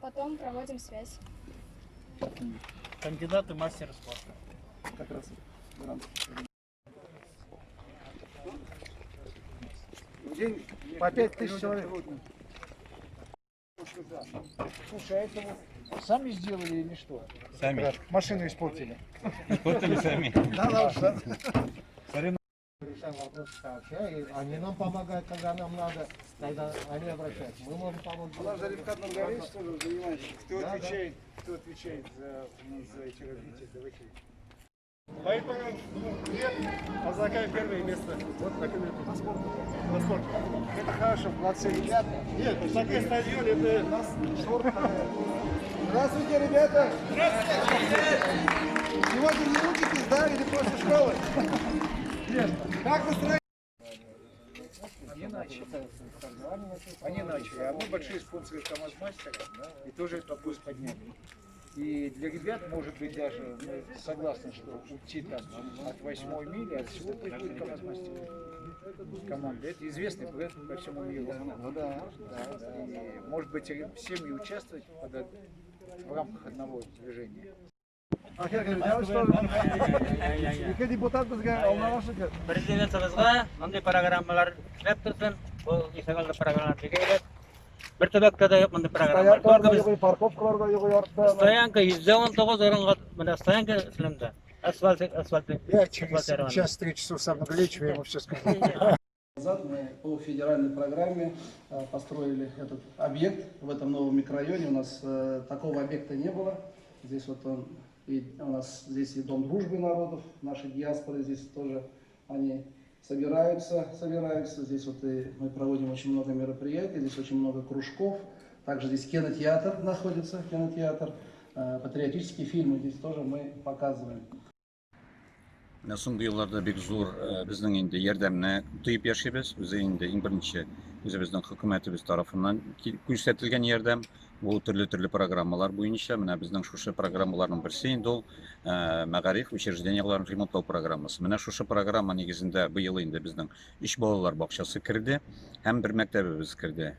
Потом проводим связь. Кандидаты мастера спорта. Как раз грант. В день по 5000 человек. Слушай, а это вот сами сделали или что? Сами. Машину испортили. Испортили сами. Да, да, да. Решаем вопросы сообща, и они нам помогают, когда нам надо, когда они обращаются. Мы можем помочь. У нас же Рифкат Нургалиевич тоже занимается. Кто Да, отвечает, кто отвечает за, у нас за эти развитие? Давайте. По итогам 2 лет Азнакай первое место. Вот на по спорту. По спорту. Это хорошо, молодцы ребята. Нет, Азнакай стадион, это у нас шорт. Здравствуйте, ребята! Здравствуйте! Сегодня не учитесь, да, или после школы? Как настроение? Они начали. Они начали. А мы большие спонсоры КамАЗ-мастера и тоже этот вопрос подняли. И для ребят, может быть, даже мы согласны, что уйти там от восьмой мили, от всего пусть будет КамАЗ-мастер. Команда. Это известный бренд по всему миру. Ну да. И, может быть, всем и участвовать в рамках одного движения. Ике депутат безгә, Аллага шөкер. Президентыбызга мондый программалар эшләп торсын. Бу ишегалды программалар бик әйбәт. Бер төбәктә дә юк мондый программалар. Стоянкалар да Только без юк, парковкалар да юк артта. Стоянка 119 урынга менә стоянка эшләнде. Асфальт, асфальт. Я через асфальт час встречусь с Рустамом Нургалиевичем, я ему все скажу. Назад мы по федеральной программе построили этот объект в этом новом микрорайоне. У нас такого объекта не было. Здесь вот он, и у нас здесь и Дом дружбы народов, наши диаспоры здесь тоже, они собираются, собираются. Здесь вот и мы проводим очень много мероприятий, здесь очень много кружков. Также здесь кинотеатр находится, кинотеатр. Патриотические фильмы здесь тоже мы показываем. Менә соңгы елларда бик зур безнең инде ярдәмне тоеп яшибез. Үзе инде иң беренче үзебезнең хөкүмәтебез тарафыннан күрсәтелгән ярдәм. Бу төрле-төрле программалар буенча. Менә безнең шушы программаларның берсе инде ул мәгариф учреждениеләрен ремонтлау программасы. Менә шушы программа нигезендә быел инде безнең өч балалар бакчасы керде һәм бер мәктәбебез керде.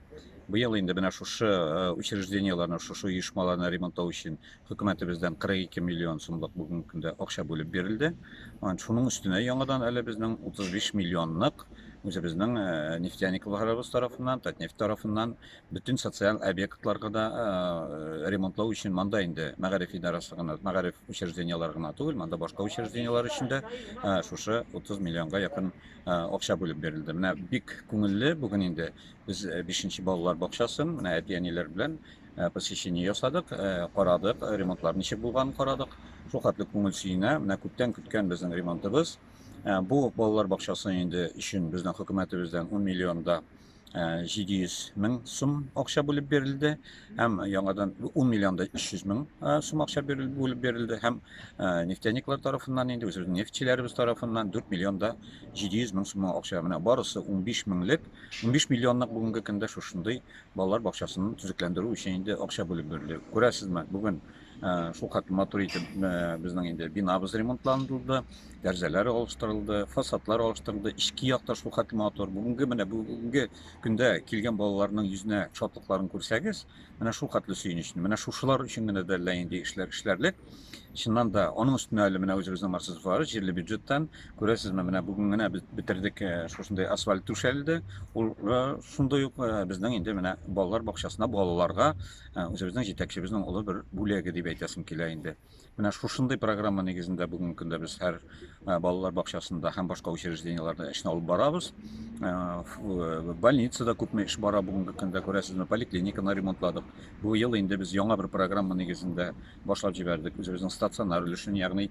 Быел инде менә шушы учреждениеләрне, шушы оешмаларны ремонтлау өчен хөкүмәтебездән 42 миллион сумлык бүгенге көндә акча бүлеп бирелде. Шуның өстенә яңадан әле безнең 35 миллионлык үзебезнең нефтяникларыбыз тарафыннан, Татнефть тарафыннан бөтен социаль объектларга да ремонтлау өчен монда инде мәгариф идарәсе гына, мәгариф учреждениеләре гына түгел, монда башка учреждениеләр өчен дә шушы 30 миллионга якын акча бүлеп бирелде. Менә бик күңелле бүген инде без 5 балалар бакчасын менә әти-әниләр белән посещение ясадык, карадык, ремонтлар ничек булганын карадык. Шул хәтле күңел сөенә, менә күптән көткән безнең ремонтыбыз. Бу балалар бакчасы инде өчен безнең хөкүмәтебездән 10 миллионда 700 мең сум акча бүлеп бирелде һәм яңадан 10 миллионда 300 мең сум акча бүлеп бирелде һәм нефтяниклар тарафыннан инде үзебезнең нефтьчеләребез тарафыннан 4 миллионда 700 мең сум акча. Менә барысы 15 меңлек, 15 миллионлык бүгенге көндә шушындый балалар бакчасын төзекләндерү өчен инде акча бүлеп бирелде. Күрәсезме, бүген шул хәтле матур итеп безнең инде бинабыз ремонтланды, тәрәзәләр алыштырылды, фасадлар алыштырылды, эчке якта шул хәтле матур. Бүгенге менә бүгенге көндә килгән балаларның йөзенә шатлыкларын күрсәгез, менә шул хәтле сөенечле. Менә шушылар өчен генә дә әллә инде эшләр эшләрлек. Чыннан да, аның өстенә әле менә үзебезнең Марсыз Фарыз җирле бюджеттан күрәсезме, менә бүген генә без бетердек, шушындай асфальт түшәлде. Ул шундый ук безнең инде менә балалар бакчасына балаларга үзебезнең җитәкчебезнең олы бер бүләге дип әйтәсем килә инде. Менә шушындый программа нигезендә бүгенге көндә без һәр балалар бакчасында һәм башка учреждениеләрдә эшне алып барабыз. Больницада күпме эш бара бүгенге көндә, күрәсезме, поликлиниканы ремонтладык. Бу ел инде без яңа бер программа нигезендә башлап җибәрдек үзебезнең стационар өлешен, ягъни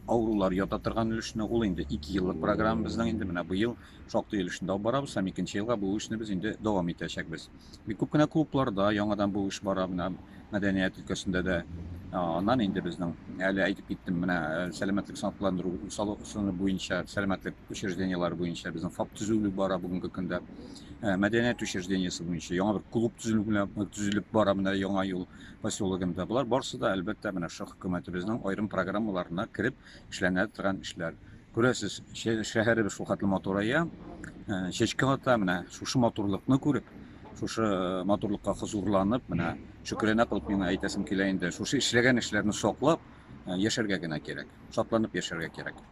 авырулар ята торган өлешне. Ул инде 2 еллык программа безнең инде менә быел шактый өлешендә алып барабыз һәм икенче елга бу эшне без инде дәвам итәчәкбез. Бик күп кенә клубларда яңадан бу эш бара, менә мәдәният өлкәсендә дә. Аннан инде безнең әле әйтеп киттем, менә сәламәтлек сакландыру салоны буенча, сәламәтлек учреждениеләре буенча безнең ФАП төзелү бара бүгенге көндә. Мәдәният учреждениесе буенча яңа бер клуб төзелеп бара менә Яңа юл поселогында. Болар барысы да, әлбәттә, менә шушы хөкүмәтебезнең аерым программаларына кереп эшләнә торган эшләр. Күрәсез, шәһәребез шул хәтле матурая, чәчкә ата, менә шушы матурлыкны күреп, Шушы матурлыкка хозурланып, менә шөкерәнә кылып миңа әйтәсем килә инде, шушы эшләгән эшләрне саклап яшәргә генә кирәк. Шатланып яшәргә кирәк.